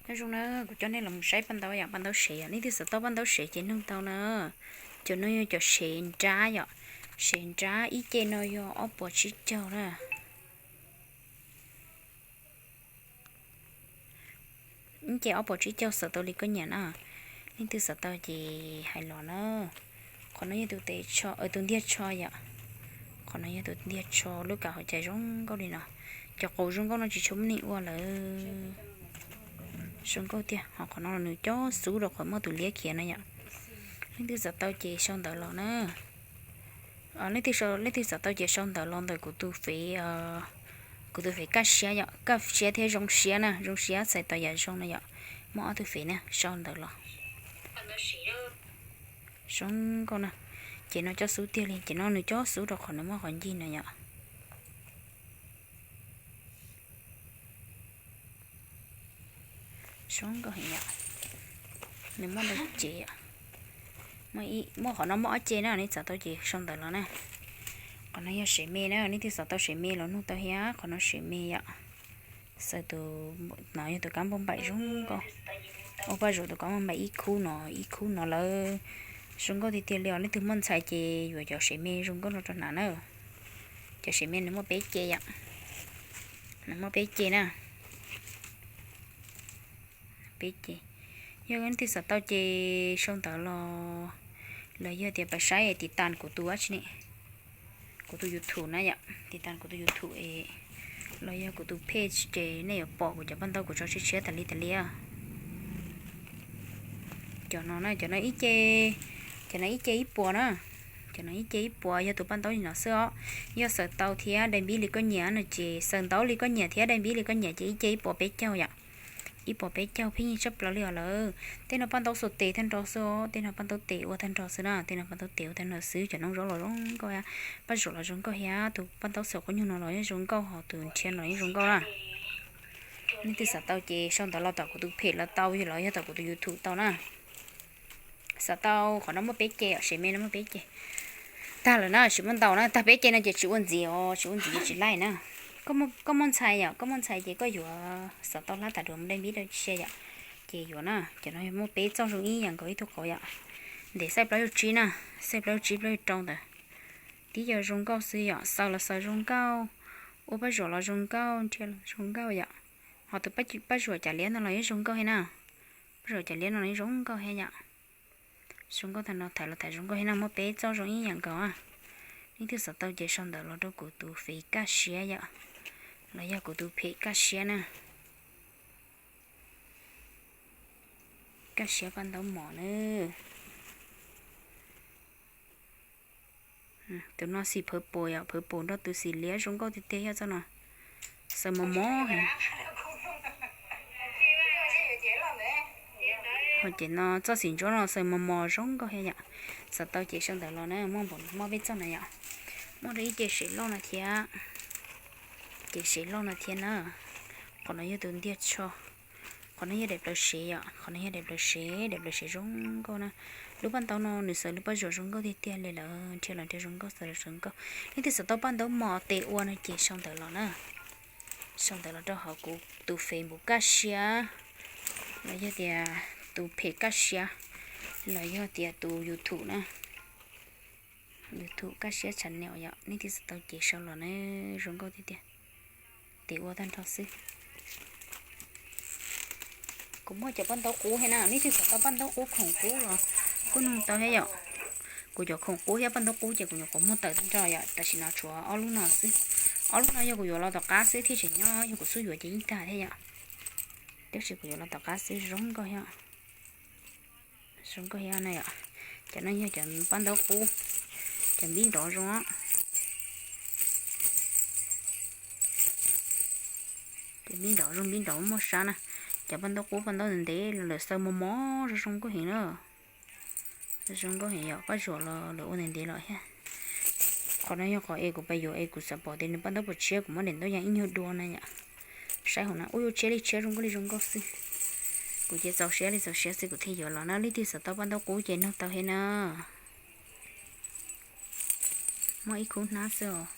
Nyob zoo na, kuv coj nej los saib paj ntaub yom, paj ntaub sev yom. Leej twg xav tau paj ntaub sev ces nug tau na. Cov no yog cov sev nrab yom, sev nrab ib ce no yog ob puas tsib caug na. Ib ce ob puas tsib caug xaws tau li koj nyiam na. Leej twg xav tau ces hais los na. Qhov no yog tus tes tsho, tus ntiag tsho yom. Qhov no yog tus ntiag tsho, lub kav hauv cai zoo nkauj li no. Cov qau zoo nkauj no tsis tshua muaj neeg ua lawm. Zoo nkauj tiag, ho qhov no nws cob xub rau qhov muaj tus liab khiav na yom. Leej twg xav tau ces sau ntawv los na. Leej twg xav tau ces sau ntawv los ntawm kuv tus fev, kuv tus fev kaj siab yom, kaj siab thiab zoo siab na, zoo siab txhais tau yam zoo na yom. Muaj ob tug fev na, sau ntawv los. Zoo nkauj na. Ces no cob xub tiag li, ces no nws cob xub rau qhov nws muaj qhov ncig na yom. Zoo nkauj heev yom. Nws muaj ntau cev yom. Muaj qhov no muaj ob ce na, nej xav tau ces sau ntawv los na. Qhov no yog sev me na, leej twg xav tau sev me los nug tau thiab, qhov no sev me yom. Xaws tus, no yog tus kab npauj npaim zoo nkauj. Ua paj zuam tus kab npauj npaim ib khub no, ib khub no lawm. Zoo nkauj tiag tiag li os, leej twg muaj ntxhais ces yuav cov sev me zoo nkauj no rau hnav na. Cov sev me nws muaj peb ce yom. Nws muaj peb ce na. Peb ce. Yog leej twg xav tau ces sau ntawv los, los yog tias pab saib tiv tas kuv tus dab tsi ne, kuv tus YouTube na yom, tiv tas kuv tus YouTube es, los yog kuv tus page ces nej yuav pom kuv cov paj ntaub kuv tso tshiab tshiab tas li tas li. Cov no na, cov no ib ce, cov no ib ce ib puas na. Cov no ib ce ib puas yog tus paj ntaub li no xwb os. Yog xaws tau thiab dai npib li koj nyiam no ces xaws ntau li koj nyiam thiab dai npib li koj nyiam ces ib ce ib puas peb caug yom. Ib puas peb caug pheej yig tshaj plaws li os lawm. Tej no paj ntaub xuas tes tag nrho xwb os, tej no paj ntaub tes ua tag nrho xwb na, tej no paj ntaub tes ua tag nrho xwb. Cov noob zaub los zoo nkauj thiab, paj zuam los zoo nkauj thiab, tus paj ntaub xaws quab nyuj no los yeej zoo nkauj, ho tus nrhiav los yeej zoo nkauj na. Leej twg xav tau ces sau ntawv los tom kuv tus page los tau, yog los yog tom kuv tus YouTube tau na. Xav tau, qhov no muaj peb ce os, sev me no muaj peb ce. Tag lawm na, tsis muaj ntau na, tag peb ce no ces tsis ua ntxiv os, tsis ua ntxiv ces tsis laij na. Koj muaj ntxhais yom, koj muaj ntxhais ces koj yuav xav tau hlab tas duav mus dai npib dai tsi yom, ces yuav na. Cov no yog muaj peb txoj zoo ib yam nkaus ib tug qauv yom. Ntev xaij plaub caug tsib na, xaij plaub caug tsib plaub caug rau ntawd. Tib co zoo nkauj xwb yom, xaws los xaws zoo nkauj, ua paj zuam los zoo nkauj, nrhiav los zoo nkauj yom. Ho tus paj zuam cav liab no los yeej zoo nkauj thiab na. Paj zuam cav liab no los yeej zoo nkauj thiab yom. Zoo nkauj tag no, thaiv los thaiv zoo nkauj thiab na, muaj peb txoj zoo ib yam nkaus. Leej twg xav tau ces sau ntawv los rau kuv tus fev kaj siab yom, los yog kuv tus page kaj siab na. Kaj siab paj ntaub mos na. Tus no xim purple yom, purple nrog tus xim liab zoo nkauj tiag tiag thiab txoj no. Xaws mos mos heev. Ho ces no txoj xim ntsuab no xaws mos mos zoo nkauj thiab yom. Xav tau ces sau ntawv los na, muaj npaum muaj peb txoj na yom. Muaj rau ib ce sev loj no thiab. Ces sev loj no thiab na. Qhov no yog tus ntiag tsho. Qhov no yog daim plaws sev yom, qhov no yog daim plaws sev, daim plaws sev zoo nkauj na. Lub paj ntaub no nws xaws lub paj zuam zoo nkauj tiag tiag li lawm, nrhiav los nrhiav zoo nkauj, xaws los xaws zoo nkauj. Leej twg xav tau paj ntaub mos tes ua no ces sau ntawv los na. Sau ntawv los rau hauv kuv tus Facebook kaj siab, los yog tias tus page kaj siab, los yog tias tus YouTube na. YouTube kaj siab channel yom, leej twg xav tau ces sau los na, zoo nkauj tiag tiag. Tes ua tag nrho xwb. Kuv muaj cov paj ntaub qub thiab na, leej twg xav tau paj ntaub qub khoom qub los kuj nug tau thiab yom. Kuv cov khoom qub thiab paj ntaub qub ces kuv nyuam qhuav muag tawm tag nrho yom, tam sim no tshuav ob lub no xwb. Ob lub no yog kuv yuav los tom qab xwb thiaj tseem nyob, yog kuv xub yuav ces yeej tag thiab yom. Tab sis kuv yuav los tom qab xwb, zoo nkauj thiab. Zoo nkauj thiab na yom. Cov no yog cov paj ntaub qub, cov npib nrov zoo. Cov npib nrov zoo, npib nrov muaj sab na. Cov paj ntaub qub paj ntaub ntev ntev los lawm xaws mos mos zoo zoo nkauj heev na. Zoo nkauj heev yom, paj zuam los lawv ua ntev ntev los thiab. Qhov no yog qhov es kuv pais yuav es kuv xav pom tias nws paj ntaub puas tshiab, kuv muab daim ntaub yas ib nyuag dua na yom. Saib hauv na, ub, yuav tshiab li tshiab, zoo nkauj li zoo nkauj xwb. Kuv ces txaus siab li txaus siab xwb kuv thiaj yuav los na, leej twg xav tau paj ntaub qub ces nug tau thiab na. Muaj ib khub hnab xwb os.